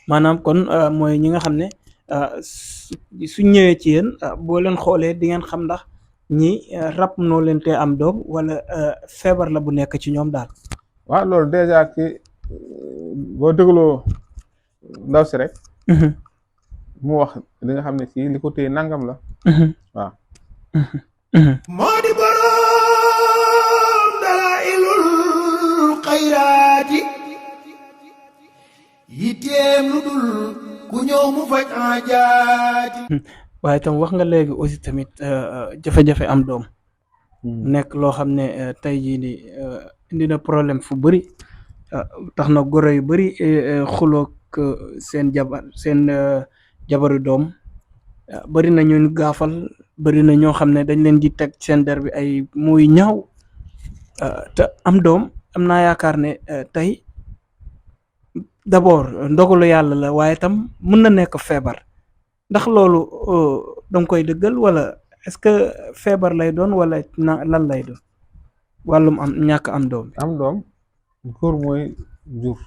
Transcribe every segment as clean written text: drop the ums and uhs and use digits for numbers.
maanaam kon mooy ñi nga xam ne suñ ñëwee ci yéen boo leen xoolee di ngeen xam ndax ñi rab noo leen tee am doom wala feebar la bu nekk ci ñoom daal. waaw loolu dèjà ki boo dégloo ndaw si rek mu wax li nga xam ne kii li ko téye nangam la waaw moo di boroom dalailul xayraati yitteem lu dul ku ñëw mu faj aajaati waaye tam wax nga léegi aussi tamit jafe-jafe am doom nekk loo xam ne tey jii ni indi na problème fu bëri tax na goro yu bëri xuloog seen jabaru doom bëri na ñu gaafal bëri na ñoo xam ne dañ leen di teg seen der bi ay muy ñaaw te am doom am naa yaakaar ne tey d'abord ndogalu yàlla la waaye tam mën na nekk feebar ndax loolu danga koy dëggal wala est-ce que feebar lay doon wala lan lay doon wàllum am ñàkk am doom bi. am doom góor mooy jur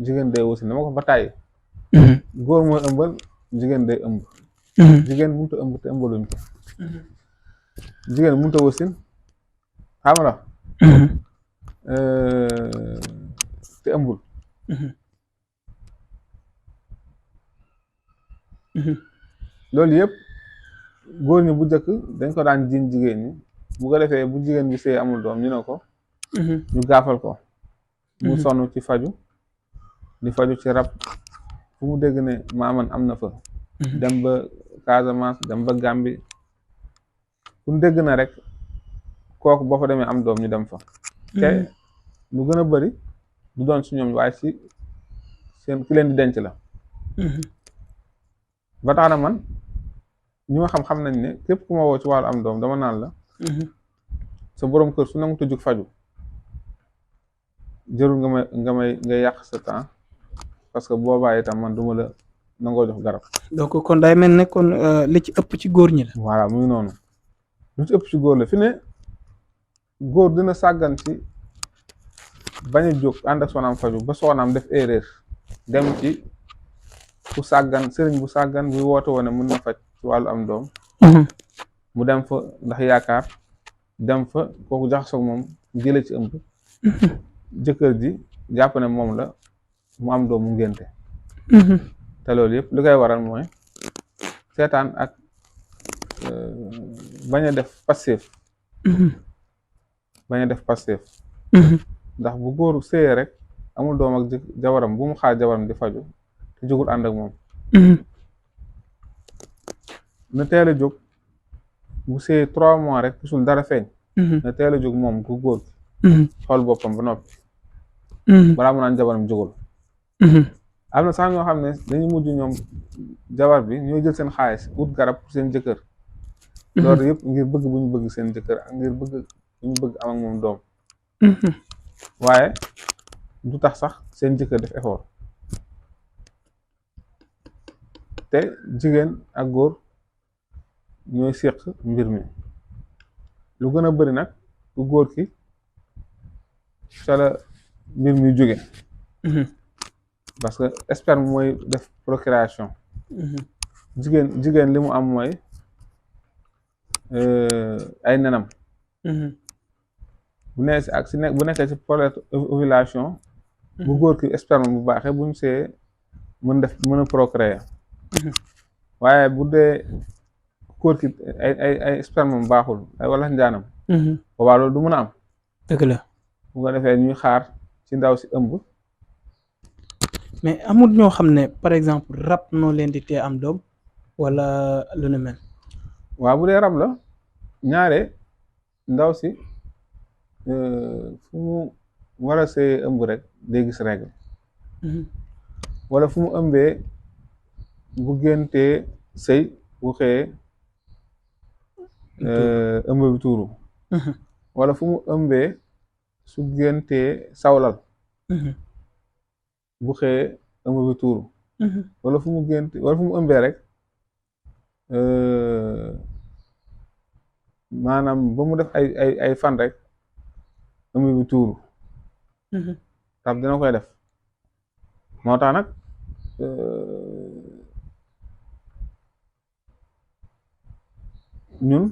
jigéen day wasin dama ko ba tàyyi góor mooy ëmbal jigéen day ëmb jigéen mënut a ëmb te ëmbaluñ ko jigéen mënut a wasin xam la te ëmbul loolu yëpp góor ñi bu njëkk dañ ko daan jiiñ jigéen ñi bu ko defee bu jigéen bi sëy amul doom ñu ne ko ñu gaafal ko mu sonn ci faju di faju ci rab fu mu dégg ne maaman am na fa dem ba Casamance dem ba Gambie fu mu dégg na rek kooku boo fa demee am doom ñu dem fa te lu gën a bëri du doon si ñoom waaye si seen ki leen di denc la ba tax na man ñi ma xam nañ ne képp ku ma woo ci wàllu am doom dama naan la sa boroom kër su nangu tëjug faju jërul nga yàq sa temps parce que boobaa itam man duma la nangoo jox garab donc kon day mel ne kon li ci ëpp ci góor ñi la voilà muy noonu lu ci ëpp ci góor la fi ne góor dina sàggan ci bañ a jóg ànd ak soxnaam faju ba soxnaam def erreur dem ci ku sàggan sëriñ bu sàggan bu woote woon ne mën na faj ci wàllu am doom mu dem fa ndax yaakaar dem fa kooku jaxasoo moom jële ci ëmb jëkkër ji jàpp ne moom la mu am doom mu ngénte te loolu yëpp li koy waral mooy seetaan ak bañ a def passif ndax bu góoru séyee rek amul doom ak jabaram bu mu xaar jabaram di faju te jógul ànd ak moom na teel a jóg bu séyee 3 mois rek gisul dara feeñ na teel a jóg moom ku góor xool boppam ba noppi balaa mu naan jabaram jógul am na sax ñoo xam ne dañuy mujj ñoom jabar bi ñooy jël seen xaalis ut garab pour seen jëkkër loolu yëpp ngir bëgg bu ñu bëgg seen jëkkër ak ngir bëgg bu ñu bëgg am ak moom doom waaye du tax sax seen jëkkër def effort te jigéen ak góor ñooy séq mbir mi lu gën a bëri nag ku góor ki ca la mbir mi jóge parce que sperme mooy def procréation jigéen li mu am mooy ay nenam bu nekkee ci période ovulation bu góor ki sperme bu baaxee buñ see mën a procréer waaye bu dee góor ki ay sperme mu baaxul ay wala njaanam boobaa loolu du mën a am dëgg la bu ko defee ñuy xaar ci ndaw si ëmb mais amul ñoo xam ne par exemple rab noo leen di tee am doom wala lu ne mel waaw bu dee rab la ñaare ndaw si fu mu war a see ëmb rek day gis règle wala fu mu ëmbee bu géntee sëy bu xëyee ëmb bi tuuru wala fu mu ëmbee su géntee sawlal bu xëyee ëmb bi tuuru wala fu mu ëmbee rek maanaam ba mu def ay fan rek ëmb bi tuuru rab dina koy def moo tax nag ñun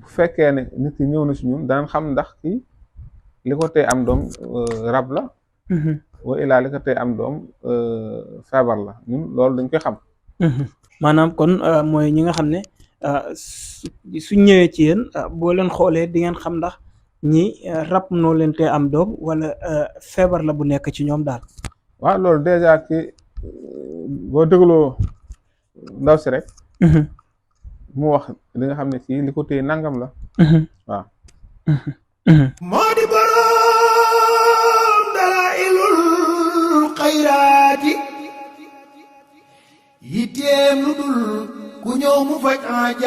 bu fekkee ne nit ki ñëw na si ñun danañ xam ndax kii li ko tee am doom rab la wa ilaa li ko tee am doom feebar la ñun loolu dañ koy xam. maanaam kon mooy ñi nga xam ne su ñëwee ci yéen boo leen xoolee di ngeen xam ndax ñi rab noo leen tee am doom wala feebar la bu nekk ci ñoom daal. waaw loolu dèjà ki boo dégloo ndaw si rek mu wax li nga xam ne kii li ko téye nangam la. waaw. moo di boroom dalailul xayraati yitteem lu dul ku ñëw mu faj aaja